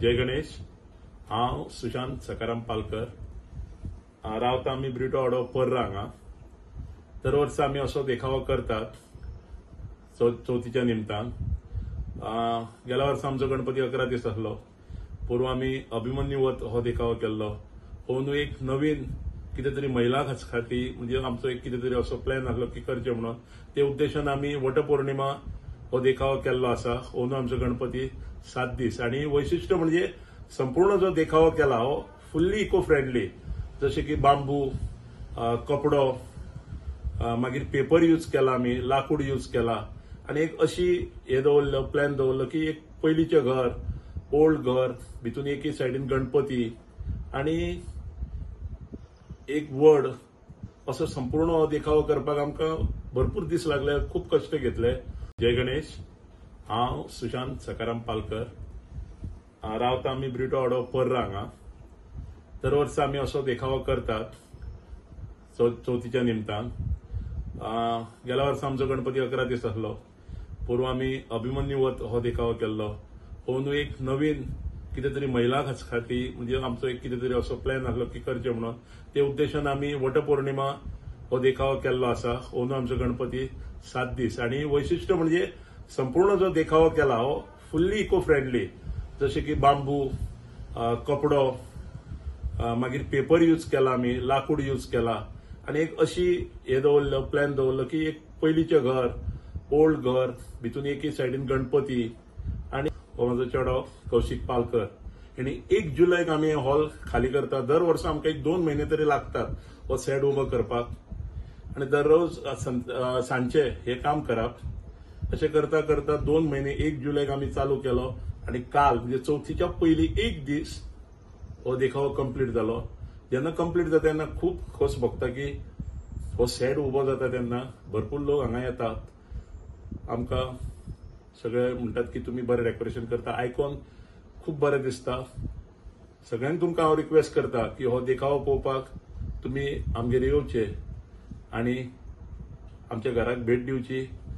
जय गणेश. हांव सुशांत सकाराम पालकर, रावता आमी ब्रिटो वाडो पर्रा हांगा. दर वर्सा आमी असो देखावो करतात चवथीच्या निमतान. गेल्या वर्सा आमचो गणपती 11 दीस आसलो. पूर्व आमी अभिमन्यू वध हो देखावो केल्लो. अंदू एक नवीन कितें तरी महिला खातीर म्हणजे आमचो एक कितें तरी असो प्लॅन आसलो की करचें म्हणून, ते उद्देशान आमी वटपौर्णिमा हो देखावो केल्लो आसा. अंदू आमचो गणपती 7 दीस आनी वैशिश्ट म्हणजे संपूर्ण जो देखावो केला हो फुल्ली इको फ्रेंडली, जशें की बांबू, कपडो, मागीर पेपर यूज केला आमी, लाकूड यूज केला. आनी एक अशी हे दवरलो प्लॅन दवरलो की एक पयलींचें घर, ओल्ड घर, भितून एकी सायडीन गणपती आनी एक वड, असो संपूर्ण देखावो करपाक आमकां भरपूर दीस लागले, खूब कश्ट घेतले. जय गणेश. हांव सुशांत सकाराम पालकर, रावता आमी ब्रिटो वाडो पर्रा हांगा. दर वर्सा आमी असो देखावो करतात चवथीच्या निमतान. गेल्या वर्सा आमचो गणपती 11 दीस आसलो. पूर्व आमी अभिमन्यू वध हो देखावो केल्लो. अंदू एक नवीन कितें तरी महिला खातीर म्हणजे आमचो एक कितें तरी असो प्लॅन आसलो की करचें म्हणून, ते उद्देशान आमी वटपौर्णिमा हो देखावो केल्लो आसा. अंदू आमचो गणपती 7 दीस आनी वैशिश्ट म्हणजे संपूर्ण जो देखावो केला हो फुल्ली इको फ्रेंडली, जशें की बांबू, कपडो, मागीर पेपर यूज केला आमी, लाकूड यूज केला. आनी एक अशी हे दवरलो प्लॅन दवरलो की एक पयलींचें घर, ओल्ड घर, भितून एकी सायडीन गणपती आनी हो म्हाजो चेडो कौशीक पालकर. आनी 1 जुलयक आमी हॉल खाली करता. दर वर्सा आमकां एक 2 म्हयने तरी लागतात हो सेट उबो करपाक आनी दररोज सांजचे हे काम करप. अशें करता करता 2 म्हयने 1 जुलयक आमी चालू केलो आनी काल म्हणजे चवथीच्या पयलीं 1 दीस हो देखावो कंप्लीट जालो. जेन्ना कंप्लीट जाता तेन्ना खूब खोस भोगता की हो सेट उबो जाता तेन्ना भरपूर लोक हांगा येतात, आमकां सगळे म्हणटात की तुमी बरें डेकोरेशन करता, आयकोन खूब बरें दिसता. सगळ्यांक तुमकां हांव रिक्वेस्ट करता की हो देखावो पळोवपाक तुमी आमगेर येवचे आनी आमच्या घराक भेट दिवची.